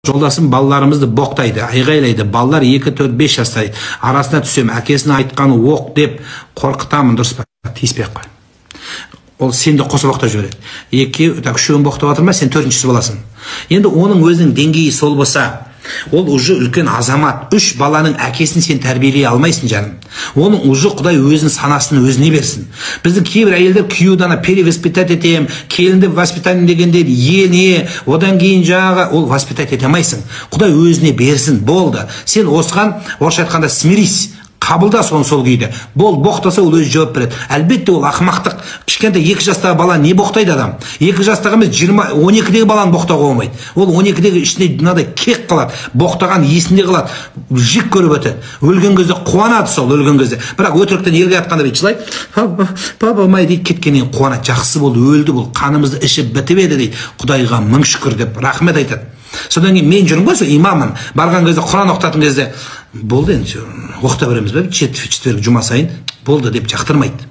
Жолдасым балаларымызды боқтайды, айғайлайды. Балалар 2, 4, 5 жаста. Арасына түсем, әкесінің айтқаны оқ деп қорқытамын, дұрыс па? Тиіспей ақ қой. Ол сені қосып боқтап жібереді. Екі, так, үшеуін боқтап жатыр ма, сен төртіншісі боласың. Енді оның өзінің деңгейі сол болса, ол уже үлкен азамат. 3 баланың әкесін сен тәрбиелей алмайсың, жаным. Оның уже Құдай өзінің санасын өзіне берсін. Біздің кейбір әйелдер күйеуді ана перевоспитать етем, келінді воспитание дегенде ене, одан кейін жаңағы ол воспитать ете алмайсың. Құдай өзіне берсін, болды. Сен осыған, орысша айтқанда, смирись, қабылда соны сол күйде. Бол, боқтаса ол өзі жауап береді. Әлбетте ол ақымақтық. Кішкентай 2 жастағы бала не боқтайды адам? 2 жастағы емес, 12-дегі баланы боқтауға болмайды. Ол 12-дегі ішінде мынадай кек қалады, боқтаған есінде қалады, жек көріп өтеді. Өлген кезде қуанады сол, өлген кезде. Бірақ өтіріктен елге атқанда бүйтіп жылайды. Папа, папа, май дейді, кеткеннен қуанады. Жақсы болды, өлді бұл, қанымызды ішіп бітіп еді дейді. Құдайға мың шүкір деп рахмет айтады. Содан кейін мен жүрмін ғой, сол имаммын. Барған кезде Құран оқытатын кезде болды енді, оқыта береміз бе, четверг, жұма сайын болды деп жақтырмайды.